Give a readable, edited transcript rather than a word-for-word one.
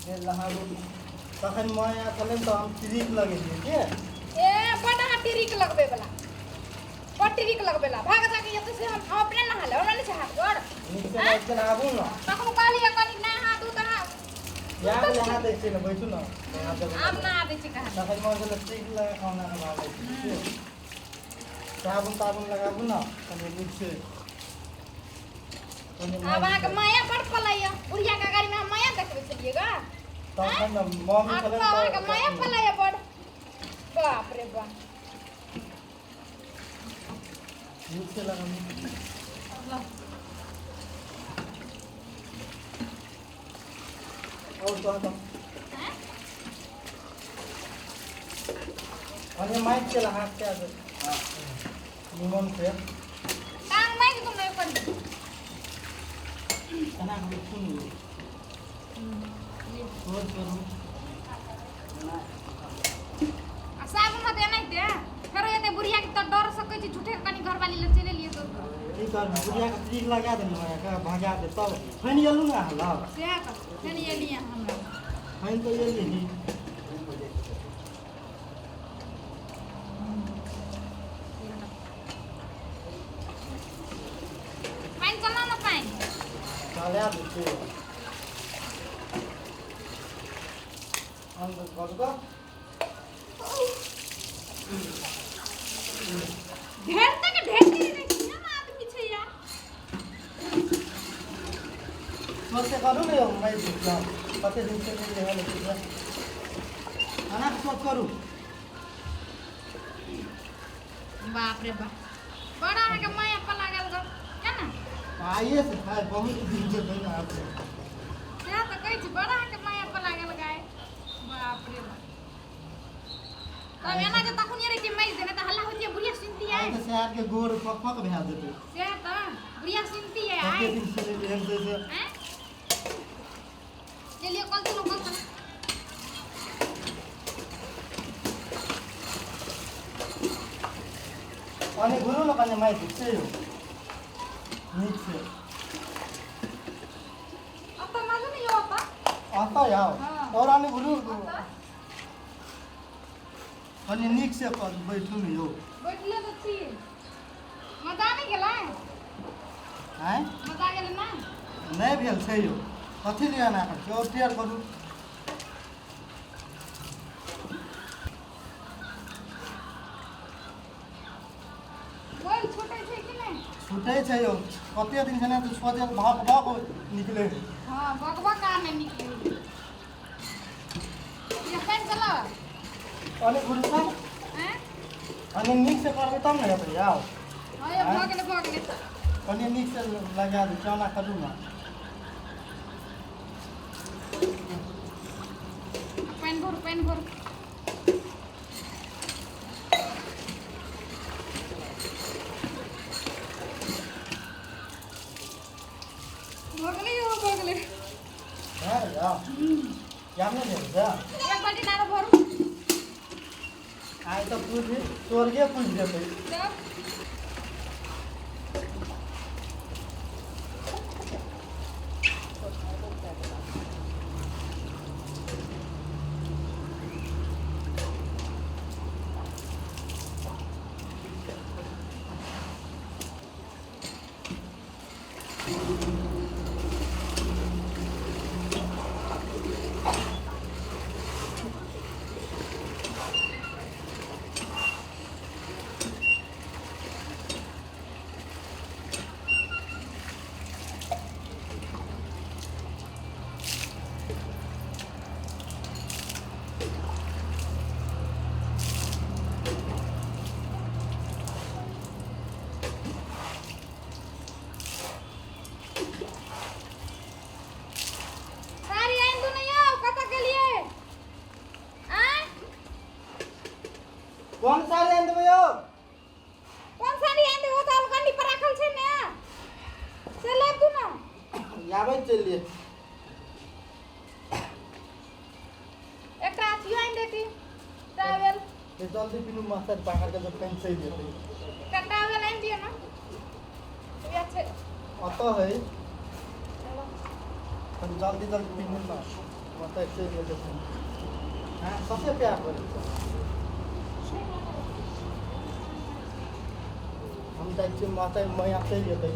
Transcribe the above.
से नहाबू तखन माया छलै तऽ हम ट्रिक लगेलियै के। ए बड अहाँ ट्रिक लगबै बला, बड ट्रिक लगबै बला। भाग जाके एतऽ से हम अपने नहा लेब, हमरा नहि छै हाथ गोड़। नीक से हाथ के नहाबू ने। तखनो कहलियै कनि नहा दू तऽ अहाँ याद नहा दै छियै ने, बैठू ने। आब नहा दै छी कहाँ। तखन मन छलै ट्रिक लगा कऽ हमरा नहा दै छियै। साबुन ताबुन लगाबू ने कनि नीक से। आब अहाँके माया बड़ पलाइया। बुढ़िया के गाड़ी में हम माया देखबै छलियै गा। तखन ने मम्मी छलै। अहाँके माया पलाइया बड़, बाप रे बाप। नीक से लगाबू। और तो अने माइक के हाथ के आगे निमन से टांग माइक तुम नहीं कर केना हम सुन छोड़ छोड़ू। आ साबुन मत एनाहिते फेरो एते बुढ़िया के तऽ डर सकै छै झूठे के, कनि घरवाली लग चलि एलियै तो। ई कर बुढ़िया के ट्रिक लगा देलहुँ अहाँके, भगा दे तब फैन गेलहुँ ने अहाँ लग। सएह तऽ फेर एलियै हमरा। फैन तऽ एली। पानि चला ने पानि। चला दै छियै अंदर करू तऽ। ढेर तक ढेर गिरी रहै छै ना आदमी छै यार। सोचके करू ने यौ, मैं बुझलहुँ कते दिन से नहि रहल अछि। खाना के सोच करू। बाप रे बाप, बड़ा अहाँके माया पला गेल गो केना। आइए से खाय बहुत दिन से भेल अहाँके। सएह तऽ कहै छी, बड़ा अहाँके माया पला गेल गाय, बाप रे बाप। तब एना जे तखन रहितियै मरि देने तऽ हल्ला होइतियै, बुढ़िया सुनतियै। आइ तऽ शहर के गोर फक फक भए जेतै। सएह तऽ बुढ़िया सुनतियै। कते आइ दिन से नहि भेल छै से। आँय ले लियौ, कल चलू, कल चलू। अनि घुरू ने कनि माइक से यौ नीक से। अब तऽ मालूम नहीं हो अतऽ। अतऽ आउ। हाँ। और अनि घुरू कनि नीक से बैठू ने यौ। बैठले तऽ छी, मजा नहि गेलै? आँय मजा गेलै ना? नहि भेल छै यौ। कथी लिए एना करै छी? और टेढ़ करू। बोल छूटै छै कि नहि? छूटै छै यौ, कते दिन से नहि तऽ सोचे भक भक निकले है। हँ, बक बक आ नहि निकले। ये पानि चलो। अने घुरू तऽ। आँय कनि नीक से करबै तब ने हेतै आउ। हँ यौ, भऽ गेलै, भऽ गेलै। कनि नीक से लगा दै चना करू ने। पानि भरू, पानि भरू। भऽ गेलै यौ, भऽ गेलै। भए गेलै आउ। जाम नहि भेल छै? एक बाल्टी आरो भरू। आइ तऽ पूछि स्वर्गे पूछि जेतै। तब साड़ी आनि दू ने यौ, कतऽ गेलियै आँय? कोन साड़ी आनि देबै यौ? कोन साड़ी आनि देबै? ओ तऽ अलगंडी पर राखल छै ने, से लाबि दू ने। आबै चलिए। एकटा अथियो आनि देती, टावेल। से जल्दी बिनु मास्टर बाहर के जब पानि चलि जेतै। एकटा टावेल आनि दिअ ने, वएह छै। अतऽ है, कनि जल्दी जल्दी पिन्हू ने। माता चलि जेतै। हँ, कते प्यार करै छै। हम जाइ छियै, माता मैया चलि जेतै।